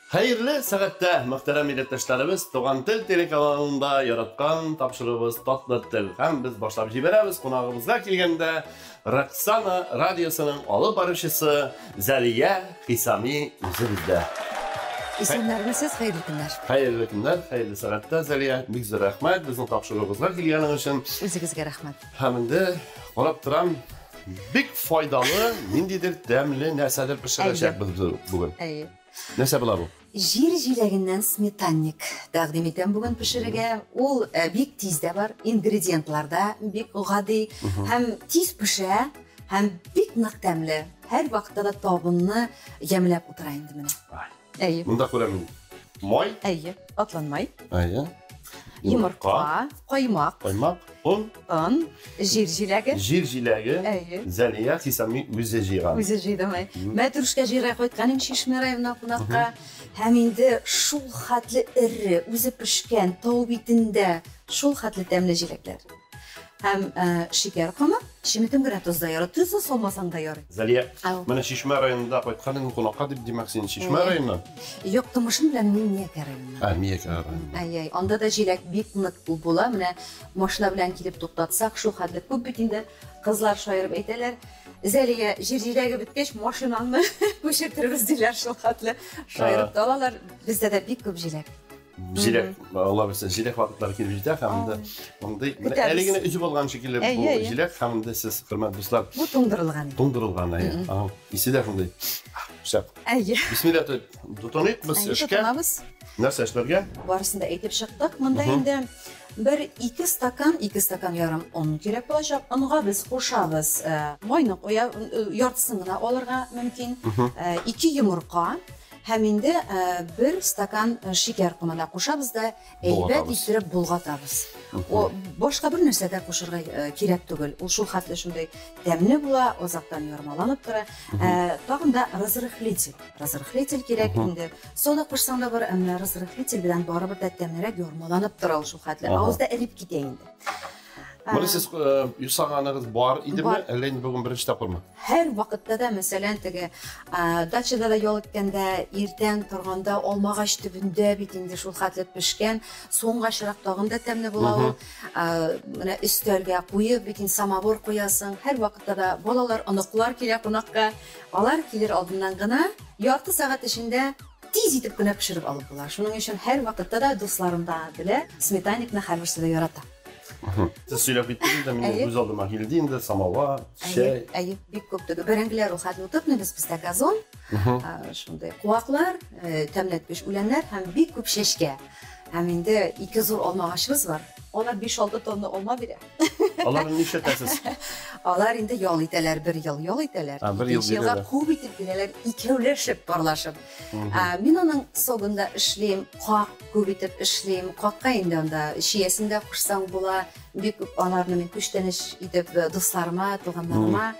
Хәерле сәгатьтә, мөхтәрәм милләттәшләребез, Туган тел телеканалында яраткан тапшыруыбыз Татлы тел. Һәм без башлап җибәрәбез, кунагыбызга килгәндә Роксана радиосының алып баручысы Зәлия Хисами үзе бездә. Исәннәрмесез, хәерле көннәр. Хәерле көннәр, хәерле сәгатьтә, Зәлия. Бик зур рәхмәт безнең тапшыруыбызга килгәнең өчен. Үзегезгә рәхмәт. Һәм инде карап торам, бик файдалы, ниндидер тәмле нәрсәдер пешерәчәкбез бүген. Әйе. Нәрсә була бу? Җир җиләгеннән сметанник тәкъдим итәм бүген пешерергә. Ул э, бик тиз дә бар, ингредиентлар да бик гади һәм тиз пешә һәм бик нык тәмле. Һәр вакытта да табынны ямьләп утыра инде менә. Әйе. Монда күрәм май. Әйе, атланмай. Әйе. Йомырка, каймак. Каймак, он. Он, җир җиләге. Җир җиләге. Әйе. Зәлия Хисами үзе җыйган. Үзе җыйды май. Мәтрүшкә җыйга кайткан инде Чишмә районына кунакка. Һәм инде шул хәтле эре, үзе пешкән, тау битендә шул хәтле тәмле җиләкләр. Һәм э, шикәр комы, чеметем генә тоз да ярый. Тозны салмасаң да ярый. Зәлия, менә Чишмә районында кайткан идең кунакка дип, димәк, син Чишмә районыннан? Юк, тумышым белән мин Миякә районыннан. А, Миякә районыннан. Әй, анда да җиләк бик нык күп була. Менә машина белән килеп туктатсак, шул хәтле күп бит инде. Кызлар шаярып әйтәләр. Зәлия, җир җиләге беткәч, машинаңны күчертербез диләр, шул хәтле шаярып та алалар. Бездә дә бик күп җиләк. Җиләк, Алла бирсә, җиләк вакытлары килеп җитә һәм инде мондый менә әле генә өзеп алган шикелле бу җиләк һәм инде сез, хөрмәтле дуслар. Бу туңдырылган. Туңдырылган, әйе. Ага, исе дә шундый. Шәп. Әйе. Бисмилла дип тотыныйк без эшкә. Тотынабыз. Нәрсә эшләргә? Барысын да әйтеп чыктык. Монда инде бер ике стакан, ике стакан ярым он кирәк булачак. Онга без кушабыз э, майны куя, э, яртысын гына алырга мөмкин. Э, ике йомырка, Һәм инде бер стакан шикәр комы да кушабыз да, әйбәт иттереп болгатабыз. О, башка бер нәрсә дә кушырга кирәк түгел. Ул шул хәтле шундый тәмле була, азактан ярмаланып тора. Тагын да разрыхлитель. Разрыхлитель кирәк инде. Сода кушсаң да бар, әмма разрыхлитель белән барыбер дә тәмлерәк ярмаланып тора ул шул хәтле. Авызда эреп китә инде. Моны сез ясаганыгыз бар идеме, әллә инде бүген беренче тапкырмы? Һәр вакытта да, мәсәлән, теге дачада да ял иткәндә, иртән торганда алмагач төбендә бит инде шул хәтле пешкән, суынгачрак тагын да тәмле була ул. Менә өстәлгә куеп бит инде самавыр куясың. Һәр вакытта да балалар, оныклар килә кунакка. Алар килер алдыннан гына ярты сәгать эчендә тиз итеп кенә пешереп алып була. Шуның өчен һәр вакытта да дусларым да белә, сметанникны һәрберсе дә ярата. Сез сөйләп киттегез дә, минем күз алдыма килде инде самовар, чәй. Әйе, бик күп түгел. Бәрәңгеләр ул хәтле утыртмыйбыз, бездә газон, шундый куаклар, тәмләткеч үләннәр һәм бик күп чәчкә. Һәм инде ике зур алма агачыбыз бар. Алар 5-6 тонна алма бирә. Аларны нишләтәсез? Алар инде ял итәләр, бер ел ял итәләр. Бер ел елга күп итеп бирәләр, икәүләшеп, парлашып. Мин аның согын да эшлим, как күп итеп эшлим. Какка инде анда чиясен дә кушсаң була. Бик күп аларны мин күчтәнәч итеп э, дусларыма, туганнарыма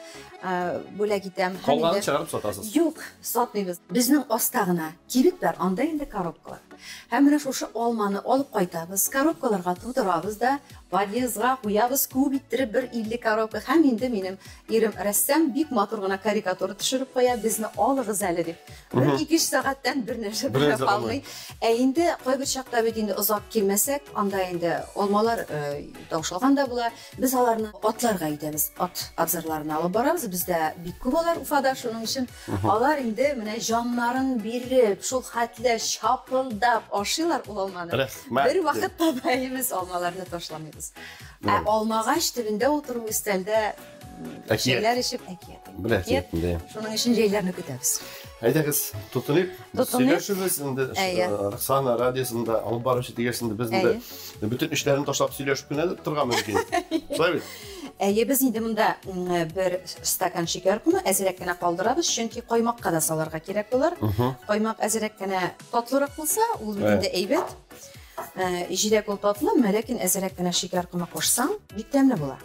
э, бүләк итәм. Калганын чыгарып сатасыз? Юк, сатмыйбыз. Безнең аста гына кибет бар, анда инде коробкалар. Һәм менә шушы алманы алып кайтабыз, коробкаларга тутырабыз да, подъездга куябыз, күп иттереп бер 50 коробка. Һәм инде минем ирем рәссам бик матур гына карикатура төшереп куя, безне алыгыз әле дип. Бер ике өч сәгатьтән бер нәрсә дә калмый. Ә инде кайбер чакта бит инде озак килмәсәк, анда инде алмалар э, таушалган да була. Без аларны атларга итәбез, ат абзарларына алып барабыз. Бездә бик күп алар Уфада, шуның өчен алар инде менә җаннарын биреп, шул хәтле чапылдап ашыйлар ул алманы. Рәхмәт. Бер вакытта да без алмаларны ташламыйбыз. Ә алмагач төбендә утыру өстәлдә Әкият. Чәйләр эчеп, әкият. Бер әкият инде. Шуның өчен җәйләрне көтәбез. Әйдәгез, тотыныйк. Тотыныйк. Сөйләшебез инде. Әйе. Роксана радиосында алып баручы дигәч инде без инде бөтен эшләрен ташлап сөйләшеп кенә дә торырга мөмкин. Шулай бит? Әйе, без инде монда бер стакан шикәр комы әзрәк кенә калдырабыз, чөнки каймакка да салырга кирәк булыр. Каймак әзрәк кенә татлырак булса, ул бит инде әйбәт. Э, җиләк ул татлы, әмма ләкин әзрәк кенә шикәр комы кушсаң, бик тәмле була.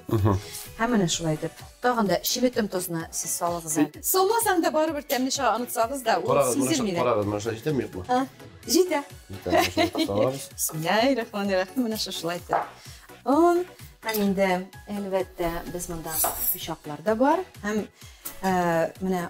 Һәм менә шулай итеп. Тагын да чеметем тозны сез салыгыз әле. Салмасаң да барыбер тәмле чыга, онытсагыз да, ул сизелми дә. Карагыз, менә шулай җитәме юкмы? Җитә. Җитә, менә шулай салабыз. Бисмиллаһир-рахманир-рахим. Менә шушылай итеп. Он. Һәм инде, әлбәттә, без монда пычаклар да бар. Һәм э, менә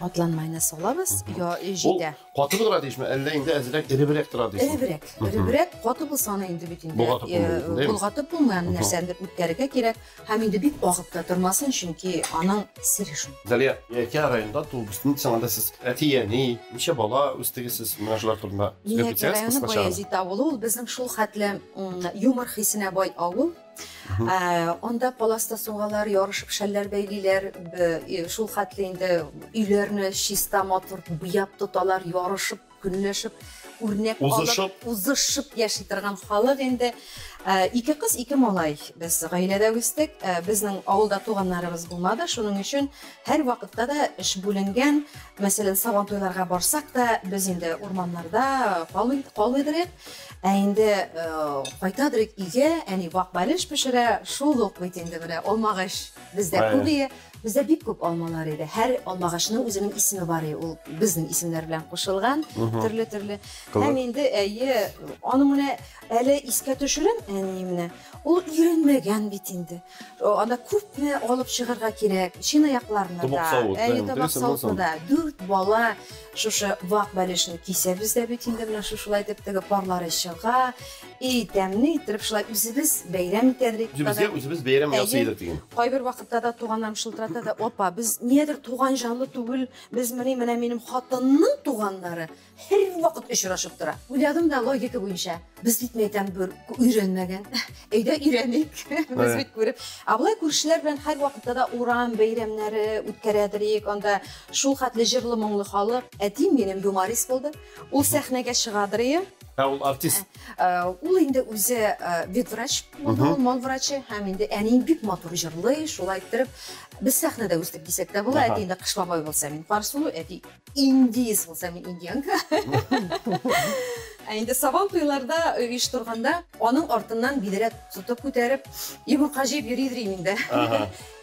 атланмайны салабыз. Я, җитә. Каты булырга тиешме, әллә инде әзрәк эребрәк тора тиешме? Эребрәк. Эребрәк, каты булса аны инде бит инде. Болгатып булмый. Болгатып булмый, аны нәрсәндер үткәрергә кирәк. Һәм инде бик агып та тормасын, чөнки аның сере шул. Зәлия, Миякә районында туып үстем дисең, анда сез әти-әни, ничә бала үстегез сез? Менә шулар турында сөйләп Миякә китсәгез районы кыскача гына. Баязит авылы, ул безнең шул хәтле юмор хисенә бай авыл. Анда паласта сугалар, ярышып шәлләр бәйлиләр, шул хәтле инде өйләрне чиста, матур буяп тоталар, ярышып, көнләшеп, үрнәк алып, узышып яши торган халык инде. Ике кыз, ике малай без гаиләдә үстек. Безнең авылда туганнарыбыз булмады, шуның өчен һәр вакытта да эш бүленгән. Мәсәлән, Сабантуйларга барсак та, без инде урманнарда калмыйдыр идек. Ә инде кайтадыр өйгә, әни вак бәлеш пешерә, шул ук бит инде менә алмагач бездә күп ие. Бездә бик күп алмалар иде. Һәр алмагачның үзенең исеме бар иде. Ул безнең исемнәр белән кушылган, төрле-төрле. Һәм инде әйе, аның менә әле искә төшерәм әниемне. Ул өйрәнмәгән бит инде. Анда күпме алып чыгарга кирәк, чынаякларны да, әйе, табак савытны да. Дүрт бала шушы вак бәлешне кисәбез дә бит инде менә шушылай итеп теге парлары чыга. И тәмле иттереп шулай үзебез бәйрәм итәдер. Үзебезгә үзебез бәйрәм ясый идек диген. Кайбер вакытта да туганнарым шылтырата да, опа, без ниядер туган җанлы түгел, без менә менә минем хатынның туганнары. Һәрвакыт очрашып тора. Уйладым да логика буенча. Без бит мәйтәм бер өйрәнмәгән. Әйдә өйрәник. Без бит күреп. Ә болай күршеләр белән һәрвакытта да урам бәйрәмнәре үткәрәдер Анда шул хәтле җырлы моңлы халык. Әтием минем юморист булды. Ул сәхнәгә чыгадыр ие. Ә ул артист? Ул инде үзе ветврач булды, ул мал врачы һәм инде әнием бик матур җырлый, шулай иттереп без сәхнәдә үстек дисәк тә була. Әти инде Кыш бабай булса, мин Карсылу, әти Индиец булса, мин индианка. Ә инде сабан туйларда оештырганда, аның артыннан бидрә тотып күтәреп, йомырка җыеп йөридер инде.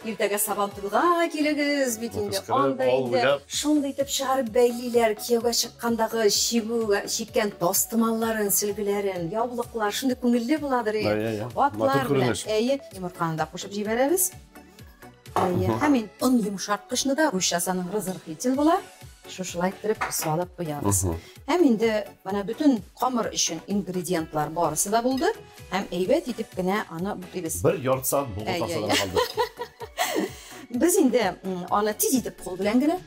Иртәгә сабан туйга килегез бит инде. Анда инде шундый итеп чыгарып бәйлиләр, кияүгә чыккандагы чигү, чиккән тастымалларын, сөлгеләрен, яулыклар, шундый күңелле буладыр. Атлар белән. Әйе, йомырканы да кушып җибәрәбез. Әйе, һәм инде он йомшарткычны да русчасы аның разрыхлитель була. Шушылай иттереп салып куябыз. Һәм инде менә бөтен камыр өчен ингредиентлар барысы да булды. Һәм әйбәт итеп кенә аны бутыйбыз. Бер ярты сәгать болгатасы гына калды. Без инде аны тиз итеп кул белән генә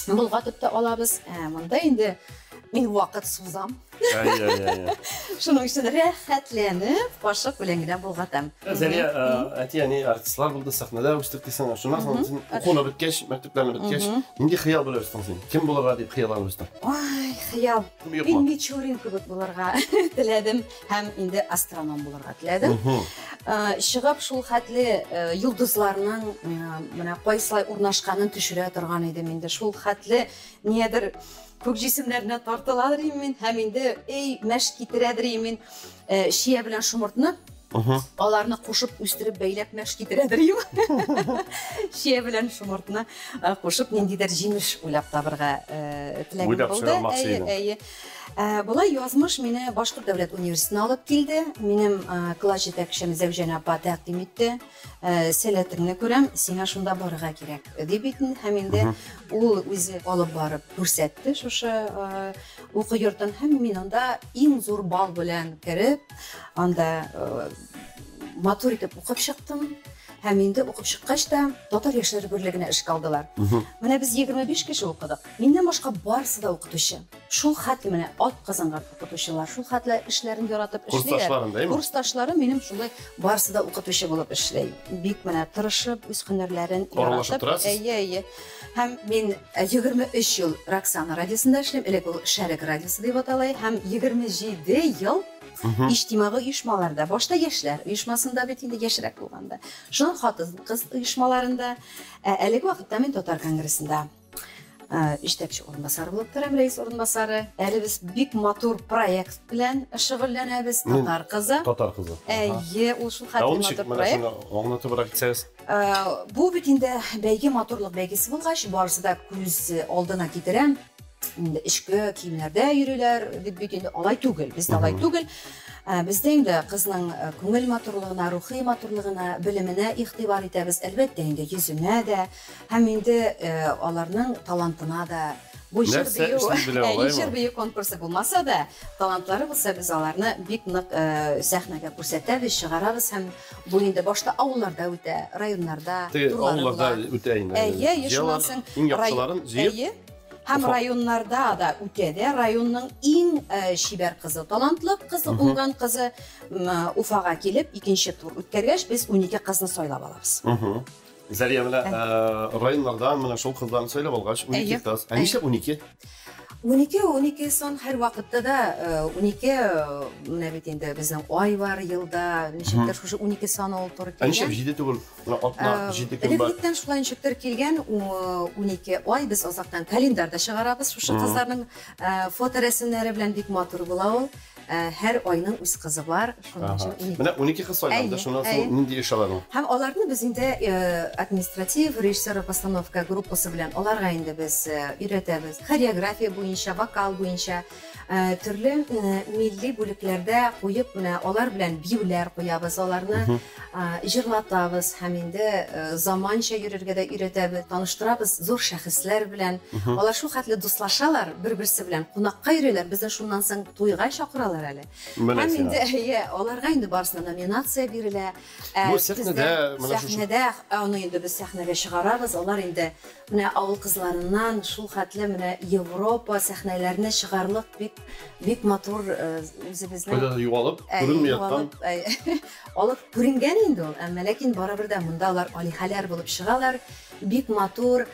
болгатып та алабыз. Ә монда инде мин вакыт сузам. Шуның өчен рәхәтләнеп, кашык белән генә болгатам. Зәлия, әти-әни артистлар булды, сәхнәдә үстек дисең. Шуннан соң син укуны беткәч, мәктәпләрне беткәч, нинди хыял белән үстең син? Кем булырга дип хыялланып үстең? Ай, хыял. Мин Мичурин кебек булырга теләдем һәм инде астроном булырга теләдем. Чыгып шул хәтле йолдызларның менә кайсылай урнашканын төшерә торган идем инде. Шул хәтле ниядер күк җисемнәренә тартыладыр мин һәм инде эй мәш китерәдер мин чия белән шомыртны аларны кушып үстереп бәйләп мәш китерәдер чия белән шомыртны кушып ниндидер җимеш уйлап табырга теләгем булды. Әйе, әйе. Болай язмыш мине Башкорт дәүләт университетына алып килде. Минем класс җитәкчем Зәүҗән апа тәкъдим итте. Сәләтеңне күрәм, сиңа шунда барырга кирәк, дип әйтте. Һәм инде ул үзе алып барып күрсәтте шушы уку йортын. Һәм мин анда иң зур балл белән кереп, анда матур итеп укып чыктым. Һәм инде укып чыккач та Татар яшьләре берлегенә эшкә алдылар. Менә без 25 кеше укыдык. Миннән башка барысы да укытучы. Шул хәтле менә ат казанган укытучылар, шул хәтле эшләрен яратып эшлиләр. Курсташларың, әйме? Курсташларым минем шулай барысы да укытучы булып эшли. Бик менә тырышып, үз һөнәрләрен Аралашып яратып. торасыз? Әйе, әйе. Һәм мин 23 ел Роксана радиосында эшлим, элек ул Шәрык радиосы дип атала, һәм 27 ел иҗтимагый оешмаларда, башта яшьләр оешмасында бит инде яшьрәк булганда. Шуннан хатын-кыз оешмаларында, әлеге вакытта мин Татар конгрессында җитәкче урынбасары булып торам, рәис урынбасары. Әле без бик матур проект белән шөгыльләнәбез, Татар кызы. Татар кызы. Әйе, ул шул хәтле матур проект. Аңлатыбрак китсәгез. Бу бит инде бәйге, матурлык бәйгесе булгач, барысы да күз алдына китерәм. Инде эчке киемнәрдә йөриләр дип бит инде алай түгел. Бездә алай түгел. Бездә инде кызның күңел матурлыгына, рухи матурлыгына, белеменә игътибар итәбез. Әлбәттә инде йөзенә дә һәм инде аларның талантына да. Бу җыр бию, җыр бию конкурсы булмаса да, талантлары булса, без аларны бик нык сәхнәгә күрсәтәбез, чыгарабыз һәм бу инде башта авылларда үтә, районнарда, турлары була. Авылларда үтә инде. Әйе, шуннан соң иң яхшыларын җыеп, Һәм районнарда да үтә дә, районның иң чибәр кызы, талантлы кызы, уңган кызы Уфага килеп, икенче тур үткәргәч, без 12 кызны сайлап алабыз. Зәрия, менә районнардан менә шул кызларны сайлап алгач, 12 кыз. Ә нишләп 12? 12, 12 сан һәр вакытта да 12, менә бит инде безнең ай бар елда, ничектер шушы 12 сан ул туры килгән. Ә нишләп 7 түгел? Менә атна 7 көн бар. Элек-электән шулай ничектер килгән, 12 ай без азактан календарь да чыгарабыз шушы кызларның фоторәсемнәре белән, бик матур була ул. Һәр айның үз кызы бар, шуның өчен 12. Менә 12 кыз сайланды, шуннан соң нинди эш аларның? Һәм аларны без инде административ режиссера-постановка группасы белән аларга инде без өйрәтәбез. Хореография буенча, вокал буенча, төрле милли бүлекләрдә куеп, менә алар белән биюләр куябыз, аларны җырлатабыз һәм инде заманча йөрергә дә өйрәтәбез, таныштырабыз зур шәхесләр белән. Алар шул хәтле дуслашалар, бер-берсе белән кунакка йөриләр, безне шуннан соң туйга чакыралар әле. Һәм инде әйе, аларга инде барысына номинация бирелә. Бу сәхнәдә, менә шушы сәхнәдә, аны инде без сәхнәгә чыгарабыз, алар инде менә авыл кызларыннан шул хәтле менә Европа сәхнәләренә чыгарлык бик бик матур үзебезнең кайда югалып күренми яткан. Алып күренгән инде ул, әмма ләкин барыбер дә монда алар алиһәләр булып чыгалар. Бик матур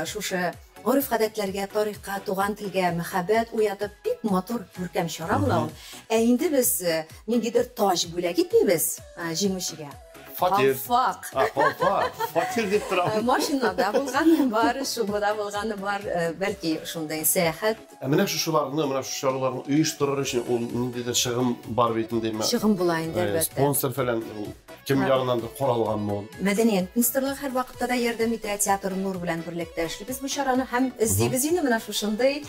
шушы гореф-гадәтләргә, тарихка, туган телгә мәхәббәт уятып, бик матур күркәм чара була ул. Ә инде без ниндидер таҗ бүләк итмибез җиңүчегә. Фатир. Калфак. А, калфак. Фатир дип торам. Машинада булганы бар, шубада булганы бар, бәлки шундый сәяхәт. Ә менә шушыларны, менә шушы чараларны оештырыр өчен ул ниндидер чыгым бар бит инде. Чыгым була инде, әлбәттә. Спонсор фәлән кем ягыннандыр каралганмы ул? Мәдәният министрлыгы һәрвакытта да ярдәм итә, Театр Нур белән берлектә эшлибез бу чараны һәм эзлибез инде менә шушындый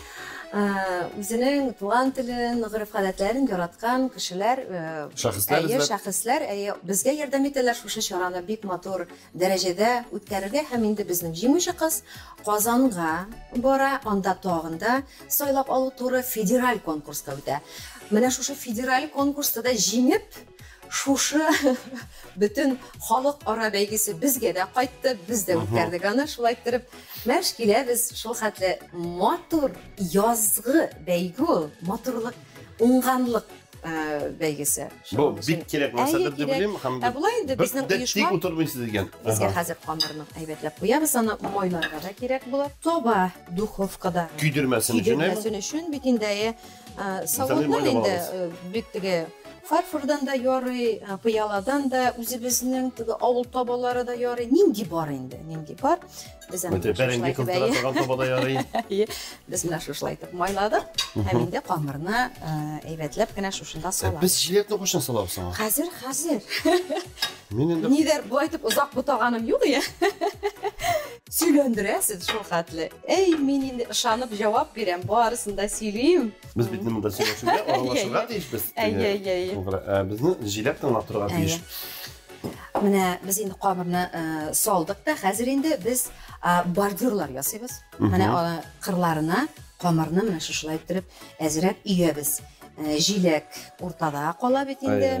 үзенең туган телен, гореф-гадәтләрен яраткан кешеләр, шәхесләр, әйе, шәхесләр, әйе, безгә ярдәм итәләр шушы чараны бик матур дәрәҗәдә үткәрергә һәм инде безнең җиңүче кыз Казанга бара, анда тагын да сайлап алу туры федераль конкурска үтә. Менә шушы федераль конкурста да җиңеп, шушы бөтен халыкара бәйгесе безгә дә кайтты, без дә үткәрдек аны, шулай иттереп мәш киләбез, шул хәтле матур язгы бәйге ул, матурлык, уңганлык бәйгесе. Бу бик кирәк нәрсәдер дип уйлыйм һәм Ә болай инде безнең оешма тик утырмыйсыз икән. Безгә хәзер камырны әйбәтләп куябыз, аны майларга да кирәк була. Тоба духовкада көйдермәсен өчен, көйдермәсен өчен бит инде савытның инде бик теге фарфордан да ярый, пыяладан да, үзебезнең теге авыл табалары да ярый. Нинди бар инде, нинди бар. Без аны бәрәңге кыздыра торган табада ярый. Без менә шушылай итеп майладык. Һәм инде камырны әйбәтләп кенә шушында салабыз. Без җиләкне кайчан салабыз соң? Хәзер, хәзер. Мин инде Нидер болай итеп озак бутаганым юк я. Сөйләндерәсез шул хәтле. Әй, мин инде ышанып җавап бирәм, барысын да сөйлим. Без бит монда сөйләшергә, аралашырга тиешбез. Әйе, әйе, әйе. Безне җиләк тыңлап торырга тиеш. Менә без инде камырны салдык та, хәзер инде без бордюрлар ясыйбыз. Менә кырларына камырны менә шушылай иттереп әзрәк өябез. Җиләк уртада кала бит инде.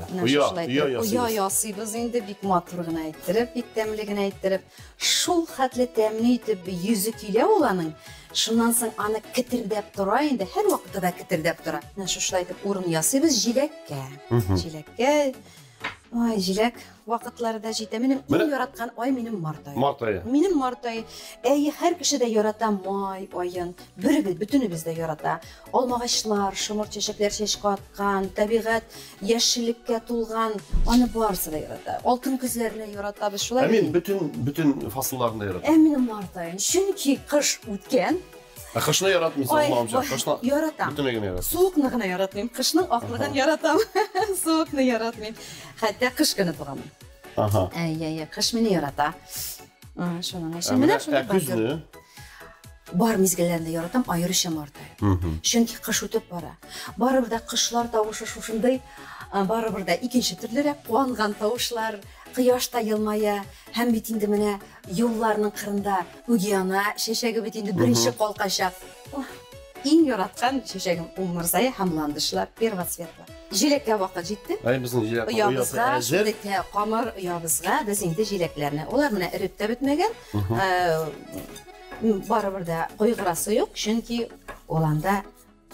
Менә шушылай иттереп оя ясыйбыз инде, бик матур гына иттереп, бик тәмле генә иттереп. Шул хәтле тәмле итеп йөзе килә ул аның. Шуннан соң аны кетердәп тора инде, һәрвакытта да кетердәп тора. Менә шушылай итеп урын ясыйбыз җиләккә. Җиләккә. Ай, җиләк вакытлары да җитә. Минем иң яраткан ай минем март ае. Март ае. Минем март ае. Әйе, һәр кеше дә ярата май аен. Беребез, бөтенебез дә ярата. Алмагачлар, шомырт чәчәкләр чәчкә аткан, табигать яшеллеккә тулган, аны барысы да ярата. Алтын көзләрне яратабыз, шулай бит? Ә мин бөтен бөтен фасылларны да яратам. Ә минем март аен. Чөнки кыш үткән. Ә кышны яратмыйсың, аңламыйча. Кышны яратам. Бөтенләй генә яратам. Суыкны гына яратмыйм. Кышның аклыгын яратам. Суыкны яратмыйм. Хәтта кыш көне туганмын. Ага. Әйе, әйе, кыш мине ярата. Шуның өчен менә шундый көзне бар мизгелләрне яратам, аеруча март ае. Чөнки кыш үтеп бара. Барыбер дә кошлар тавышы шушындый, барыбер дә икенче төрлерәк куанган тавышлар. Кояш та елмая, һәм бит инде менә юлларның кырында үги ана чәчәге бит инде беренче калкачак. Иң яраткан чәчәгем умырзая һәм ландышлар, первоцветлар. Җиләккә вакыт җитте. Әй, безнең җиләк оябызга, шундый камыр оябызга без инде җиләкләрне. Алар менә эреп тә бетмәгән. Барыбер дә кайгырасы юк, чөнки ул анда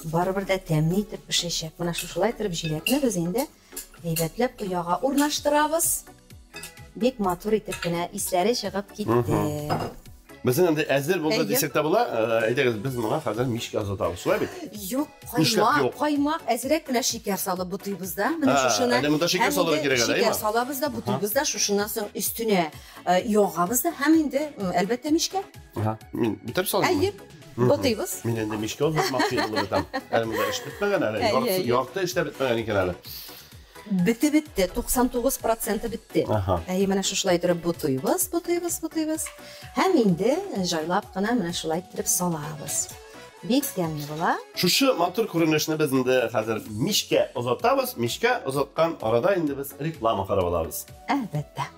барыбер дә тәмле итеп пешәчәк. Менә шушылай итеп җиләкне без инде әйбәтләп ояга урнаштырабыз. Бик матур итеп кенә исләре чыгып китте. Безнең инде әзер булды дисәк тә була. Әйдәгез, без моңа хәзер мичкә озатабыз. Шулай бит? Юк, каймак, каймак әзрәк кенә шикәр салып бутыйбыз да. Менә шушыны. Әле монда шикәр салырга кирәк әле, Шикәр салабыз да, бутыйбыз да, шушыннан соң өстенә ягабыз да һәм инде, әлбәттә, мичкә. Ага. Мин бетереп салыйммы? Әйе. Бутыйбыз. Мин инде мичкә озатмакчы идем бит. Әле монда эш бетмәгән әле. Ярты эш тә бетмәгән икән әле. Бете бетте, 99 проценты бетте. Әйе, менә шушылай итеп бутыйбыз, бутыйбыз, бутыйбыз. Һәм инде җайлап кына менә шулай итеп салабыз. Бик тәмле була. Шушы матур күренешне без инде хәзер мичкә озатабыз. Мичкә озаткан арада инде без реклама карап алабыз. Әлбәттә.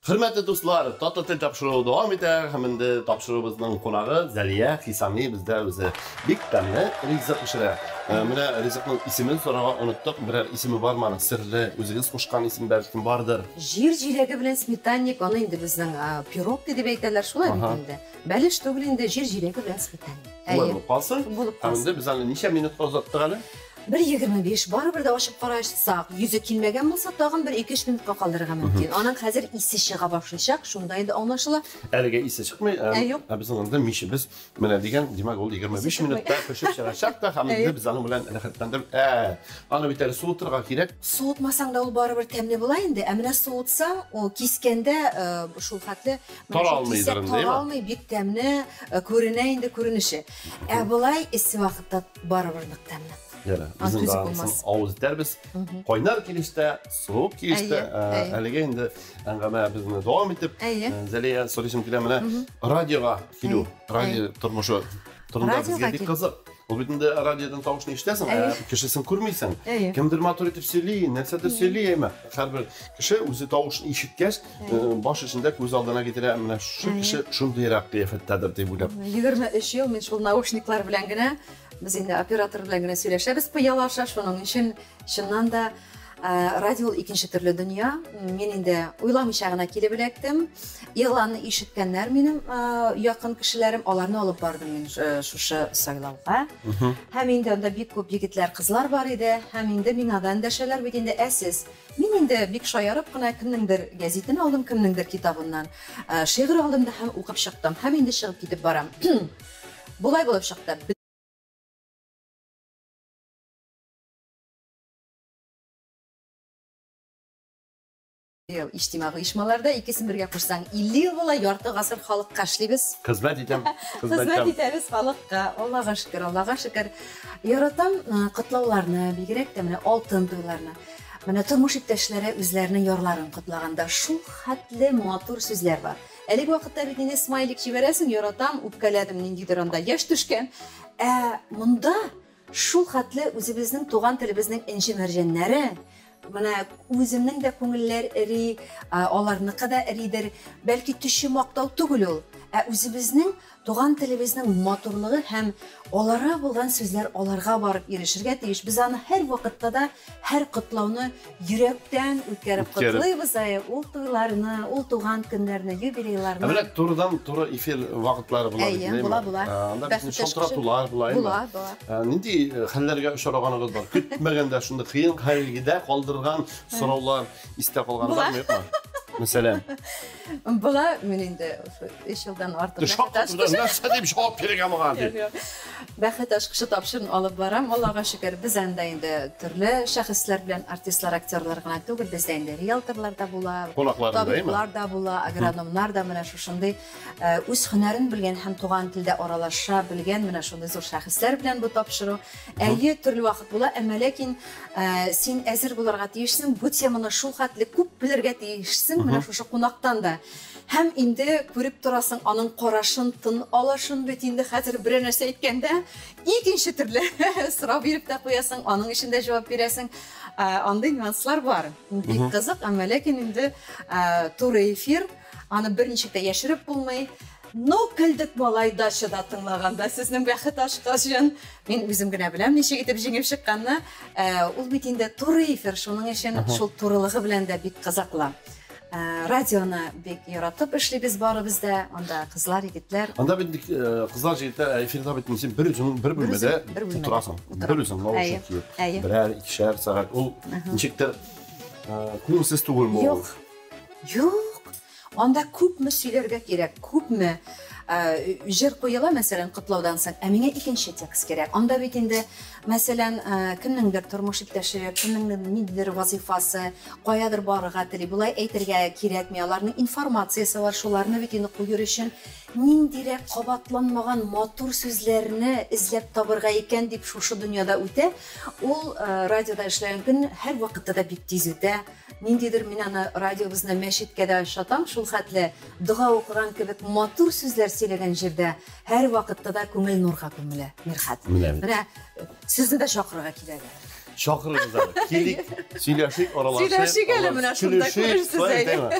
Хөрмәтле дуслар, Татар тел тапшыруы дәвам итә һәм инде тапшыруыбызның кунагы Зәлия Хисами бездә үзе бик тәмле ризык пешерә. Менә ризыкның исемен сорарга оныттык. Берәр исеме бармы аның? Серле, үзегез кушкан исем бәлкем бардыр. Җир җиләге белән сметанник, аны инде безнең пирог дип әйтәләр, шулай бит инде. Бәлеш түгел инде, җир җиләге белән сметанник. Шулай булып калсын. Булып Һәм калсын. инде без аны ничә минутка озаттык әле? 1.25 барыбер дә ачып карасак, йөзе килмәгән булса, тагын бер 2-3 минутка калдырырга мөмкин. Аның хәзер исе чыга башлыйчак, шунда инде аңлашыла. Әлегә исе чыкмый. Ә, юк. Ә безнең анда мичебез менә дигән, димәк, ул 25 чыкмый. минутта пешеп чыгачак та, һәм инде без аның белән рәхәтләндереп, аны бит әле суытырга кирәк. Суытмасаң да ул барыбер тәмле була инде. Ә менә суытсаң, ул кискәндә шул хәтле Таралмыйдыр инде, таралмый, бик тәмле күренә инде күренеше. Ә болай эссе вакытта барыбер нык тәмле. Яра, безнең түзеп дә булмас. авыз итәрбез. Кайнар килештә, суык килештә, әлегә инде әңгәмә безне дәвам итеп, Зәлия, сорыйсым килә менә радиога килү, радио тормышы турында безгә бик кызык. Ул бит инде радиодан тавышны ишетәсең, ә кешесен күрмисең. Кемдер матур итеп сөйли, нәрсәдер сөйли, әмма һәрбер кеше үзе тавышын ишеткәч, баш эчендә күз алдына китерә, менә шушы кеше шундыйрак кыяфәттәдер дип уйлап. 23 ел мин шул наушниклар белән генә, без инде оператор белән генә сөйләшәбез пыяла аша, шуның өчен чыннан да радио ул икенче төрле дөнья. Мин инде уйламыйча гына килеп эләктем. Игъланны ишеткәннәр минем якын кешеләрем, аларны алып бардым мин шушы сайлауга. Һәм инде анда бик күп егетләр, кызлар бар иде. Һәм инде миңа да эндәшәләр бит инде, ә сез? Мин инде бик шаярып кына кемнеңдер гәзитен алдым, кемнеңдер китабыннан шигырь алдым да һәм укып чыктым. Һәм инде чыгып китеп барам. Болай булып чыкты. Ел иҗтимагый оешмаларда икесен бергә кушсаң 50 ел була, ярты гасыр халыкка эшлибез. Хезмәт итәм, хезмәт итәбез халыкка. Аллага шөкер, Аллага шөкер. Яратам котлауларны, бигрәк тә менә алтын туйларны. Менә тормыш иптәшләре үзләренең ярларын котлаганда шул хәтле матур сүзләр бар. Әлеге вакытта бит инде смайлик җибәрәсең, яратам, үпкәләдем, ниндидер анда яшь төшкән. Ә монда шул хәтле үзебезнең туган телебезнең энҗе мәрҗәннәре, менә үземнең дә күңелләр эри, аларныкы да эридер. Бәлки төче мактау түгел ул, ә үзебезнең туган телебезнең матурлыгы һәм аларга булган сүзләр аларга барып ирешергә тиеш. Без аны һәр вакытта да, һәр котлауны йөрәктән үткәреп котлыйбыз, ул туйларны, ул туган көннәрне, юбилейларны. Ә менә турыдан туры эфир вакытлары була бит, Әйе, була, була. Анда безнең шалтыратулар була, Була, була. Нинди хәлләргә очраганыгыз бар? Көтмәгәндә шундый кыен хәлгә калдырган сораулар истә калган бармы, юкмы? Мәсәлән. Була, мин инде 3 елдан артык. Шаккатырды, нәрсә дип җавап бирергә моңа дип. Бәхет ачкычы тапшыруын алып барам. Аллага шөкер, без анда инде төрле шәхесләр белән артистлар, актерлар гына түгел, бездә инде риэлторлар да була, табиблар да була, агрономнар да менә шушындый үз һөнәрен белгән һәм туган телдә аралаша белгән менә шундый зур шәхесләр белән бу тапшыру. Әйе, төрле вакыт була, әмма ләкин син әзер булырга тиешсең, бу теманы шул хәтле күп белергә тиешсең, менә шушы кунактан да. Һәм инде күреп торасың аның карашын, тын алышын бит инде хәзер берәр нәрсә әйткәндә икенче төрле сорау биреп тә куясың, аның өчен дә җавап бирәсең. Андый нюанслар бар. Бик кызык, әмма ләкин инде туры эфир, аны берничек тә яшереп булмый. Ну, көлдек малай дачада тыңлаганда сезнең бәхет ачкычын. Мин үзем генә беләм, ничек итеп җиңеп чыкканны. Ул бит инде туры эфир, шуның өчен шул турылыгы белән дә бик кызыклы. Радионы бик яратып эшлибез барыбыз да. Анда кызлар, егетләр. Анда бит кызлар, егетләр, эфирда бит син бер үзең бер бүлмәдә утырасың. Бер үзең наушник киеп. Берәр, икешәр сәгать. Ул ничектер күңелсез түгелме ул? Юк. Юк. Анда күпме сөйләргә кирәк, күпме җыр куела, мәсәлән, котлаудан соң, ә миңа икенче текст кирәк. Анда бит инде, мәсәлән, кемнеңдер тормыш иптәше, кемнеңдер ниндидер вазифасы, каядыр барырга тели, болай әйтергә кирәкми, аларның информациясе бар, шуларны бит инде куер өчен ниндирәк кабатланмаган матур сүзләрне эзләп табырга икән дип шушы дөньяда үтә. Ул радиода эшләгән көн һәрвакытта да бик тиз үтә. Ниндидер мин аны радиобызны мәчеткә дә ошатам, шул хәтле дога укыган кебек матур сүзләр сөйләгән җирдә һәрвакытта да күңел нурга күмелә, Мирхәт. Менә сезне дә чакырырга килә әле. Чакырыгыз әле. Килик, сөйләшик, аралашыйк. Сөйләшик әле менә шунда күрерсез әле.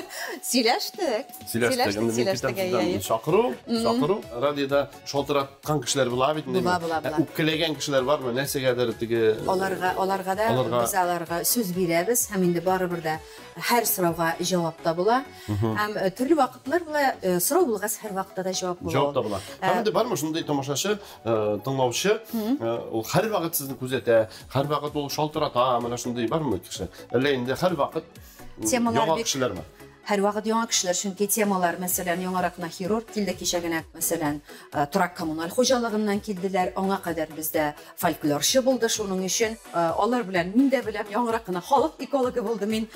Сөйләштек. Сөйләштек. Сөйләштек, әйе. Чакыру, чакыру. Радиода шалтыраткан кешеләр була бит инде. Була, була, була. Үпкәләгән кешеләр бармы? Нәрсәгәдер теге Аларга, аларга да без аларга сүз бирәбез һәм инде барыбер дә һәр сорауга җавап табыла. Һәм төрле вакытлар була, сорау булгач һәрвакытта да җавап була. Җавап табыла. Һәм инде бармы шундый тамашачы, тыңлаучы, ул һәрвакыт сезне күзәтә, һәрвакыт ул шалтырата, менә шундый бармы кеше? Әллә инде һәрвакыт Темалар яңа бик кешеләрме? Һәрвакыт яңа кешеләр, чөнки темалар, мәсәлән, яңарак кына хирург килде кичә генә, мәсәлән, торак-коммуналь хуҗалыгыннан килделәр, аңа кадәр бездә фольклорчы булды, шуның өчен алар белән мин дә беләм, яңарак кына халык экологы булды, мин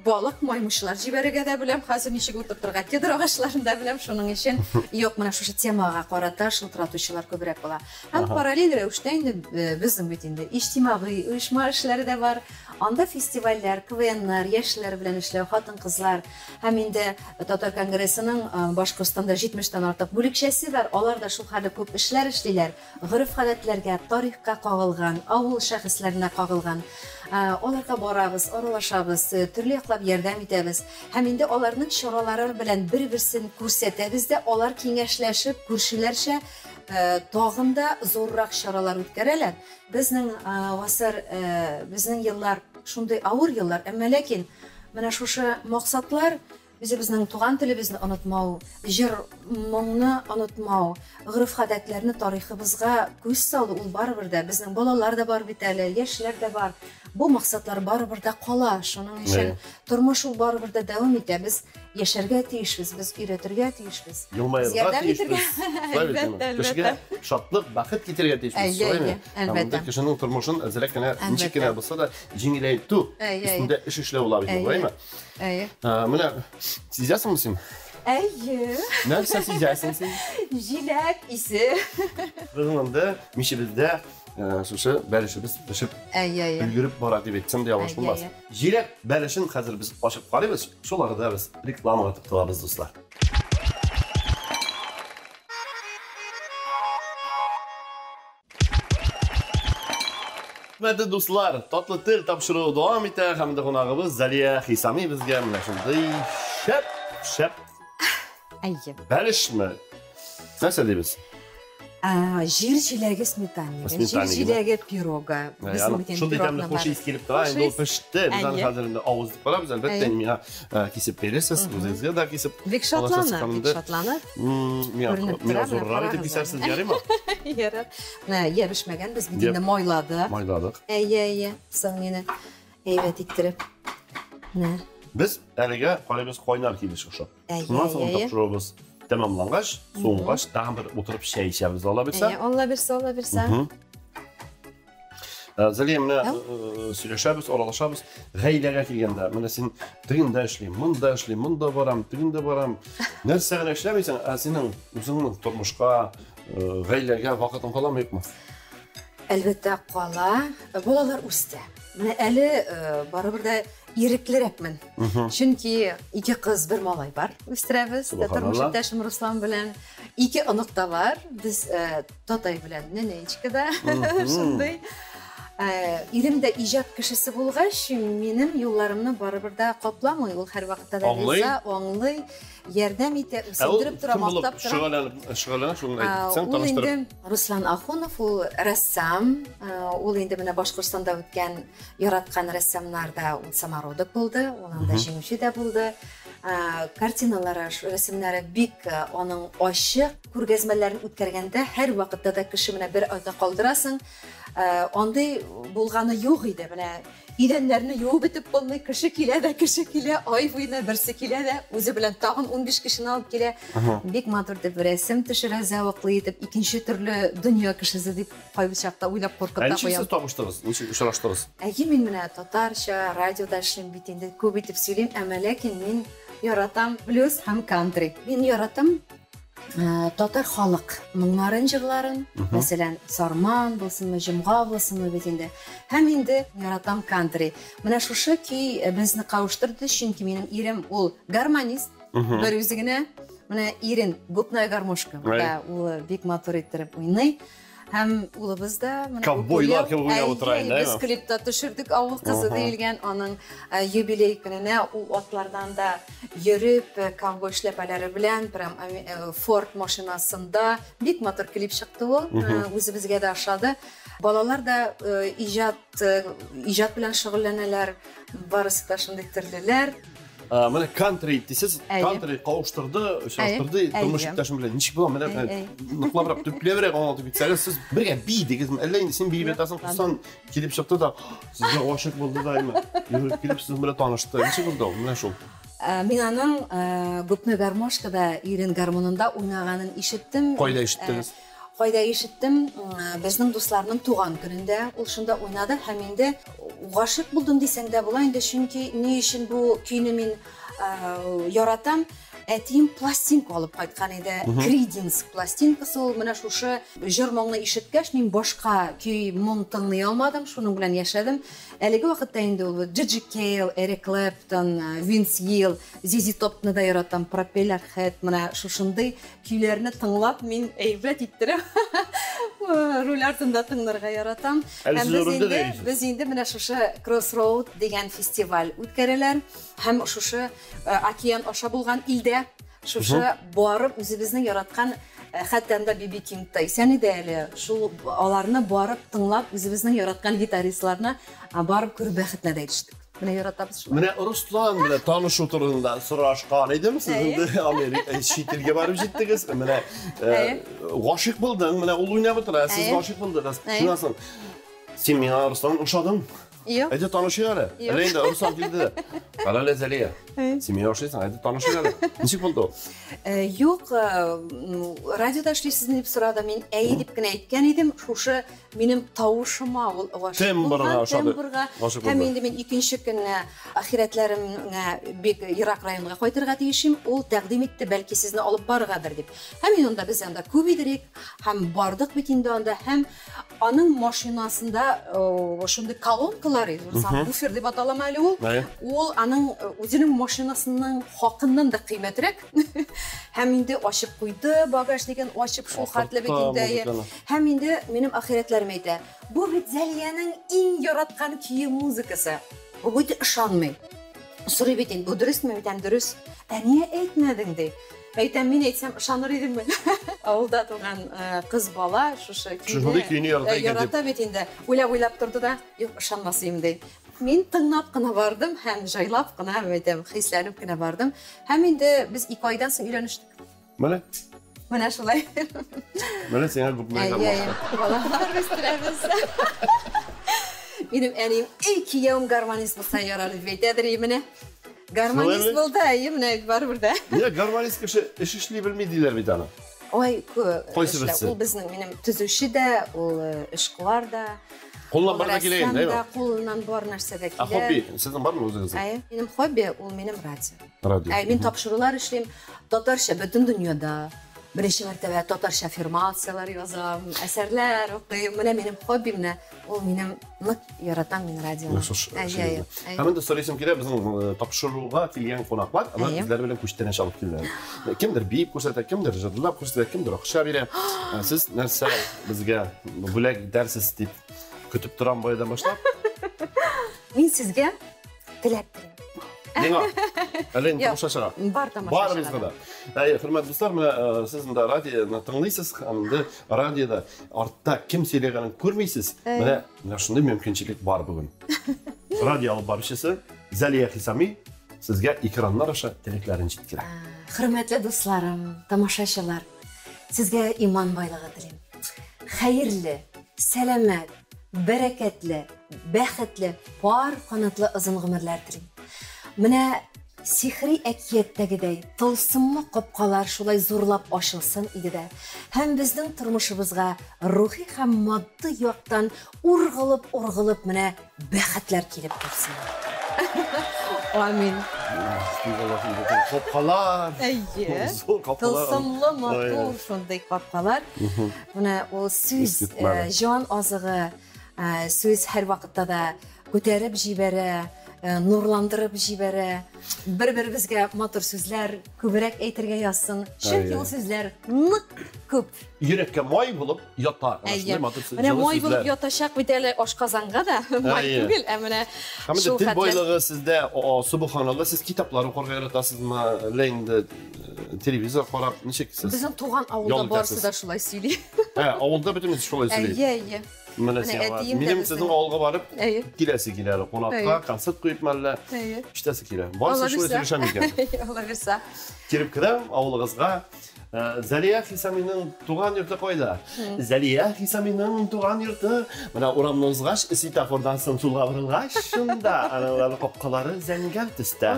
балык маймычлар җибәрергә дә беләм, хәзер ничек утыртырга кедр агачларын да беләм, шуның өчен юк, менә шушы темага карата шылтыратучылар күбрәк була. Һәм параллель рәвештә инде безнең бит инде иҗтимагый оешма эшләре дә бар. Анда фестивальләр, КВНнар, яшьләр белән эшләү, хатын-кызлар һәм инде Татар конгрессының Башкортстанда 70 тән артык бүлекчәсе бар. Алар да шул хәтле күп эшләр эшлиләр. Гореф-гадәтләргә, тарихка кагылган, авыл шәхесләренә кагылган. Аларга барабыз, аралашабыз, төрле яклап ярдәм итәбез. Һәм инде аларның чаралары белән бер-берсен күрсәтәбез дә, алар киңәшләшеп, күршеләрчә тагын да зуррак чаралар үткәрәләр. Безнең гасыр, безнең еллар шундый авыр еллар, әмма ләкин менә шушы максатлар, үзебезнең туган телебезне онытмау, җыр моңны онытмау, гореф-гадәтләрне тарихыбызга күз салу, ул барыбер дә безнең балалар да бар бит әле, яшьләр дә бар. Бу максатлар барыбер дә кала. Шуның өчен тормыш ул барыбер дә дәвам итә. Без яшәргә тиешбез, без өйрәтергә тиешбез. Елмаерга тиешбез. Әлбәттә, әлбәттә. Кешегә шатлык, бәхет китерергә тиешбез. Әйе, әлбәттә. Кешенең тормышын әзрәк кенә, ничек кенә булса да, җиңеләйтү өстендә эш эшләү була бит, шулаймы? Әйе. Менә сизәсеңме син? Әйе. Нәрсә сизәсең син? Җиләк исе. Безнең анда мичебездә шушы бәлешебез пешеп өлгереп бара дип әйтсәм дә ялгыш булмас. Җиләк бәлешен хәзер без ачып карыйбыз. Шул арада без рекламага тукталабыз, дуслар. Хөрмәтле дуслар, Татлы тел тапшыруы дәвам итә һәм дә кунагыбыз Залия Хисами безгә менә шундый шәп, шәп Әйе. Бәлешме? Нәрсә дибез? Җир җиләге сметаннигы, җир җиләге пирога. Шундый тәмле хуш ис килеп тора, инде ул пеште. Без аны хәзер инде авыз итеп карабыз. Әлбәттә, миңа кисеп бирерсез, үзегезгә дә кисеп. Бик шатланып, бик шатланып. Миңа зуррак итеп кисәрсез, ярыймы? Ярар. Менә ябешмәгән, без бит инде майладык. Майладык. Әйе, әйе. Соң мине әйбәт иттереп. Менә. Без әлегә карыйбыз кайнар килеш шушы. Шуннан соң тапшыруыбыз тәмамлангач, суынгач, тагын бер утырып чәй эчәбез, Алла бирсә. Әйе, Алла бирсә, Алла бирсә. Зәлия, менә сөйләшәбез, аралашабыз. Гаиләгә килгәндә, менә син тегендә эшлим, монда эшлим, монда барам, тегендә барам. Нәрсә генә эшләмисең, ә синең үзеңнең тормышка, гаиләгә вакытың каламы, юкмы? Әлбәттә, кала. Балалар үсте. Менә әле барыбер дә иреклерәкмен. Чөнки ике кыз, бер малай бар, үстерәбез. Тормыш иптәшем Руслан белән. Ике онык та бар. Без татай белән нәнәечка да шундый. Ирем дә иҗат кешесе булгач, минем юлларымны барыбер дә капламый. Ул һәрвакытта да риза, аңлый, ярдәм итә, үсендереп тора, мактап тора. Шөгыльләнеп, шуны әйтсәң, таныштырып. Руслан Ахунов ул рәссам, ул инде менә Башкортстанда үткән яраткан рәссамнарда ул самородок булды, ул анда җиңүче дә булды. Картиналары, рәсемнәре бик аның ачык. Күргәзмәләрен үткәргәндә һәр вакытта да кеше менә бер айга калдырасың. Андый булганы юк иде. Менә идәннәрне юып бетеп булмый, кеше килә дә, кеше килә, ай буена берсе килә дә, үзе белән тагын 15 кешене алып килә. Бик матур итеп рәсем төшерә, зәвыклы итеп, икенче төрле дөнья кешесе дип кайбер чакта уйлап куркып та куям. Ә ничек сез табыштыгыз? Ничек очраштыгыз? Әйе, мин менә татарча радиода эшлим бит инде, күп итеп сөйлим, әмма ләкин мин яратам блюз һәм кантри. Мин яратам татар халык моңнарын, җырларын, мәсәлән, Сарман булсынмы, Җомга булсынмы бит инде. Һәм инде яратам кантри. Менә шушы көй безне кавыштырды, чөнки минем ирем ул гармонист, бер үзе генә. Менә ирен губная гармошка, да, ул бик матур иттереп уйный. Һәм улыбыз да менә ковбойлар кебек уйнап утыра инде. Без клипта төшердек авыл кызы диелгән аның юбилей көненә ул атлардан да йөреп, ковбой эшләпәләре белән прям Форд машинасында бик матур клип чыкты ул. Үзебезгә дә ошады. Балалар да иҗат иҗат белән шөгыльләнәләр. Барысы да шундый төрлеләр. Менә кантри дисез, кантри кавыштырды, очраштырды, тормыш иптәшем белән. Ничек була? Менә ныклабрак, төпләбрәк аңлатып китсәгез, сез бергә биедегезме? Әллә инде син биеп ятасың, кыздан килеп чыкты да, сезгә гашыйк булды да, әйме? Йөреп килеп сезнең белән танышты. Ничек булды ул? Менә шул. Мин аның губной гармошкада, ирен гармунында уйнаганын ишеттем. Кайда ишеттегез? Кайда ишеттем, безнең дусларның туган көнендә ул шунда уйнады һәм инде гашыйк булдым дисәң дә була инде, чөнки ни өчен бу көйне мин яратам? Әтием пластинка алып кайткан иде. Кридинс пластинкасы ул. Менә шушы җыр моңны ишеткәч, мин башка көй моң тыңлый алмадым, шуның белән яшәдем. Әлеге вакытта инде ул Джиджи Кейл, Эрик Клэптон, Винс Гилл, Зизи Топны да яратам, Пропеллер Хэт, менә шушындый көйләрне тыңлап, мин әйбәт иттереп руль артында тыңларга яратам. Һәм без инде, без инде менә шушы Crossroad дигән фестиваль үткәрәләр. Һәм шушы океан аша булган илдә шушы барып үзебезнең яраткан, хәтта анда Биби Кинг та исән иде әле. Шул аларны барып тыңлап, үзебезнең яраткан гитаристларны барып күрү бәхетенә дә ирештек. Менә яратабыз шулай. Менә Руслан белән танышу турында сорашкан идем. Сез инде Америка чит илгә барып җиттегез. Менә гашыйк булдың, менә ул уйнап утыра, сез гашыйк булдыгыз. Шуннан соң син миңа, Руслан, ошадың. Юк. Әйдә танышыйк әле. Әле инде Руслан килде. Кара әле, Зәлия. Син миңа ошыйсың, әйдә танышыйк әле. Ничек булды ул? Юк, радиода эшлисезме дип сорады. Мин әйе дип кенә әйткән идем. Шушы минем тавышыма ул гашыйк булган, тембрга. Һәм инде мин икенче көнне ахирәтләремә бик ерак районга кайтырга тиешим. Ул тәкъдим итте, бәлки сезне алып барыргадыр дип. Һәм мин анда, без анда күп идек, һәм бардык бит инде анда, һәм аның машинасында шундый колонкалар иде, буфер дип аталамы әле ул? Ул аның үзенең машинасының хакыннан да кыйммәтрәк. Һәм инде ачып куйды багажнигын, ачып шул хәтле бит инде. Һәм инде минем ахирәтләрем әйтә, бу бит Зәлиянең иң яраткан көе, музыкасы. Бу бит ышанмый. Сорый бит инде, бу дөресме? Әйтәм, дөрес. Ә нигә әйтмәдең, ди. Әйтәм, мин әйтсәм, ышаныр идеңме? Авылда туган кыз бала шушы көйне ярата икән дип. Ярата бит инде. Уйлап-уйлап торды да, юк, ышанмас идем, ди. Мин тыңлап кына бардым һәм җайлап кына, әйтәм, хисләнеп кенә бардым. Һәм инде без 2 айдан соң өйләнештек. Менә. Менә шулай. Менә сиңа күпме гармошка. Балалар үстерәбез. Минем әнием, эй, кияүем гармонист булса ярар дип әйтәдер, менә. Гармонист булды, әйе, менә барыбер дә. Нигә гармонист кеше эш эшли белми диләр бит аны. Ой, Кайсы берсе? Ул безнең минем төзүче дә, ул эшкуар да. Кулыннан бар да килә инде, әйе. Кулыннан бар нәрсә дә килә. Ә хобби сезнең бармы үзегезнең? Әйе, минем хобби ул минем радио. Радио. Әйе, мин тапшырулар эшлим татарча бөтен дөньяда. Беренче мәртәбә татарча аффирмацияләр язам, әсәрләр укыйм. Менә минем хобби менә ул минем нык яратам мин радионы. Әйе, әйе. Һәм инде сорыйсым килә, безнең тапшыруга килгән кунаклар, алар үзләре белән күчтәнәч алып килделәр. Кемдер биеп күрсәтә, кемдер җырлап күрсәтә, кемдер акча бирә. Сез нәрсә безгә бүләк итәрсез дип көтеп торам баядан башлап. Мин сезгә теләк телим. Миңа. Әллә инде тамашачыга. Бар тамашачыга. Барыбызга да. Әйе, хөрмәтле дуслар, менә сез монда радионы тыңлыйсыз, һәм инде радиода артта кем сөйләгәнен күрмисез. Менә менә шундый мөмкинчелек бар бүген. Радио алып баручысы Зәлия Хисами сезгә экраннар аша теләкләрен җиткерә. Хөрмәтле дусларым, тамашачылар, сезгә иман байлыгы телим. Хәерле, сәламәт, бәрәкәтле, бәхетле, пар канатлы озын гомерләр телим. Менә сихри әкияттәгедәй тылсымлы капкалар шулай зурлап ачылсын иде дә. Һәм безнең тормышыбызга рухи һәм матди яктан ургылып-ургылып менә бәхетләр килеп торсын. Амин. Капкалар. Әйе. Зур капкалар. Тылсымлы матур шундый капкалар. Менә ул сүз җан азыгы, сүз һәрвакытта да күтәреп җибәрә, нурландырып җибәрә. Бер-беребезгә матур сүзләр күбрәк әйтергә язсын. Чөнки ул сүзләр нык күп. Йөрәккә май булып ята. Әйе. Менә май булып ятачак бит әле ашказанга да. Май түгел, ә менә шул хәтле. Тел байлыгы сездә, субханалла, сез китаплар укырга яратасызмы? Әллә инде телевизор карап, ничек сез? Безнең туган авылда барысы да шулай сөйли. Ә, авылда бөтенесе шулай сөйли. Әйе, әйе. Менә сиңа. Минем сезнең авылга барып киләсе килә әле. Кунакка концерт куеп мәллә. Ишетәсе килә. Барысы шулай сөйләшә микән? Алла бирсә. Килеп керәм авылыгызга. Зәлия Хисаминың туган йорты кайда? Зәлия Хисаминың туган йорты. Менә урамны узгач, светофордан соң сулга борылгач, шунда аналар капкалары зәңгәр төстә.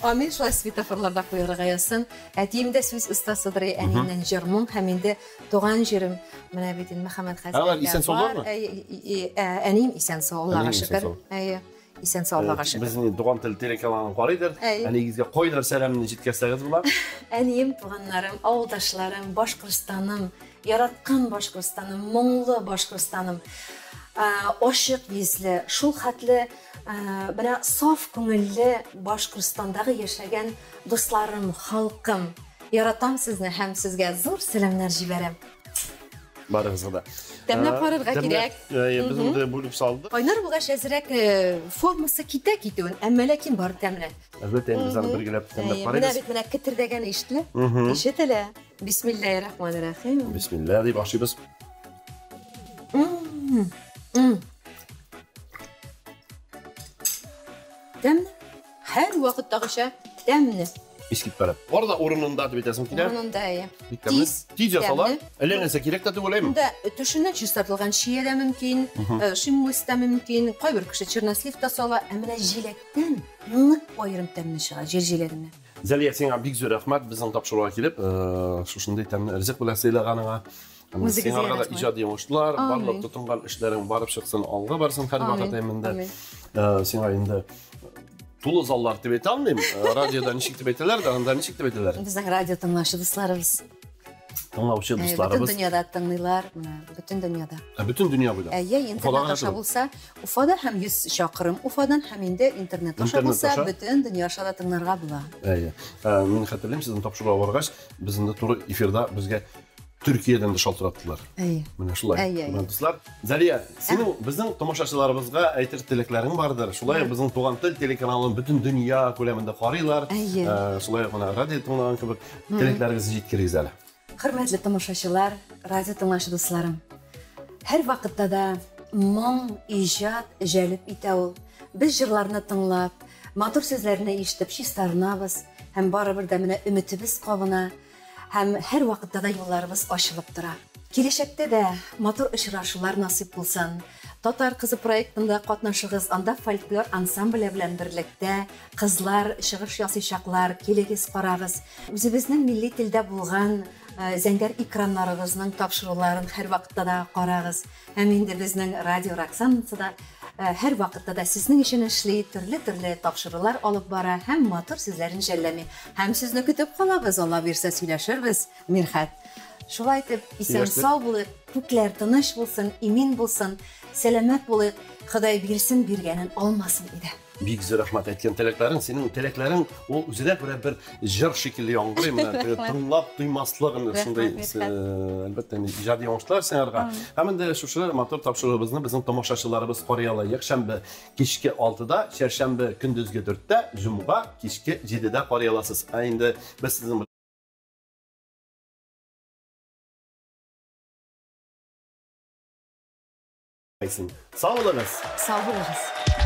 Амин, шулай светофорларда куярга язсын. Әтием дә сүз остасыдыр, әниемнән җыр-моң һәм инде туган җирем. Менә бит инде Мөхәммәд хәзрәт. Алар исән саулармы? Әнием исән сау, Аллага шөкер. Әйе. Исән сау, Аллага шөкер. Безнең туган тел телеканалын карыйдыр. Әниегезгә кайнар сәламне җиткерсәгез була. Әнием, туганнарым, авылдашларым, Башкортстаным, яраткан Башкортстаным, моңлы Башкортстаным. Ачык йөзле, шул хәтле менә саф күңелле Башкортстандагы яшәгән дусларым, халкым. Яратам сезне һәм сезгә зур сәламнәр җибәрәм. Барыгызга да. Тәмләп карарга кирәк. Без инде бүлеп салдык. Кайнар булгач әзрәк формасы китә китүен, әмма ләкин бар тәмле. Әлбәттә, инде без аны бергәләп тәмләп карыйбыз. Менә бит менә кетердәгәне ишетелә. Ишетелә. Бисмиллаһир-рахманир-рахим. Бисмилла дип ашыйбыз. Тәмле. Һәр вакыттагыча тәмле. Искитмәле. Бар да урынында дип әйтәсем килә. Урынында, әйе. Тиз. Тиз ясала. Әллә нәрсә кирәк тә түгел, әйме? Монда төшеннән чистартылган чия дә мөмкин, шиммус та мөмкин, кайбер кеше чернослив та сала, ә менә җиләктән нык аерым тәмле чыга, җир җиләгеннән. Зәлия, сиңа бик зур рәхмәт безнең тапшыруга килеп, шушындый тәмле ризык белән сыйлаганыңа. Сиңа да иҗади уңышлар, барлык тотынган эшләрең барып чыксын, алга барсын һәрвакыт әймендә. Сиңа инде тулы заллар дип әйтә алмыйм. Радиода ничек дип әйтәләр дә, анда ничек дип әйтәләр? Безнең радио тыңлаучы дусларыбыз. Тыңлаучы дусларыбыз. Бөтен дөньяда тыңлыйлар, бөтен дөньяда. Бөтен дөнья буйлап. Әйе, интернет аша булса, Уфада һәм 100 чакрым Уфадан һәм инде интернет аша булса, бөтен дөнья аша да тыңларга була. Әйе. Мин хәтерлим, сезнең тапшыруга баргач, без инде туры эфирда безгә Төркиядән дә шалтыраттылар. Әйе. Менә шулай. Әйе. Менә дуслар, Зәлия, синең безнең тамашачыларыбызга әйтер теләкләрең бардыр. Шулай ук безнең Туган тел телеканалын бөтен дөнья күләмендә карыйлар. Әйе. Шулай ук менә радио тыңлаган кебек теләкләрегезне җиткерегез әле. Хөрмәтле тамашачылар, радио тыңлаучы дусларым. Һәр вакытта да моң, иҗат җәлеп итә ул. Без җырларны тыңлап, матур сүзләрне ишетеп чистарынабыз һәм барыбер дә менә өметебез кабына. Һәм һәр вакытта да юлларыбыз ачылып тора. Киләчәктә дә матур очрашулар насыйп булсын. Татар кызы проектында катнашыгыз. Анда фольклор ансамбле белән берлектә кызлар чыгыш ясыйчаклар. Килегез, карагыз. Үзебезнең милли телдә булган э, зәңгәр экраннарыбызның тапшыруларын һәрвакытта да карагыз. Һәм инде безнең радио Роксанасы да э, һәрвакытта да сезнең өчен эшли, төрле-төрле тапшырулар алып бара һәм матур сүзләрен жәлләми. Һәм сезне көтеп калабыз, Алла бирсә сөйләшербез, Мирхәт. Шулай итеп, исән сау булыйк, күкләр тыныч булсын, имин булсын, сәламәт булыйк, Ходай бирсен, биргәнен алмасын иде. Бик зур рәхмәт әйткән теләкләрең, синең теләкләрең ул үзенә күрә бер җыр шикелле яңгырый, менә тыңлап туймаслык инде шундый, әлбәттә, инде иҗади уңышлар сиңарга. Һәм инде шушы матур тапшыруыбызны безнең тамашачыларыбыз карый ала. Якшәмбе кичке 6-да, чәршәмбе көндезге 4-тә, җомга кичке 7-дә карый аласыз. Ә инде без сезнең Сау булыгыз. Сау булыгыз.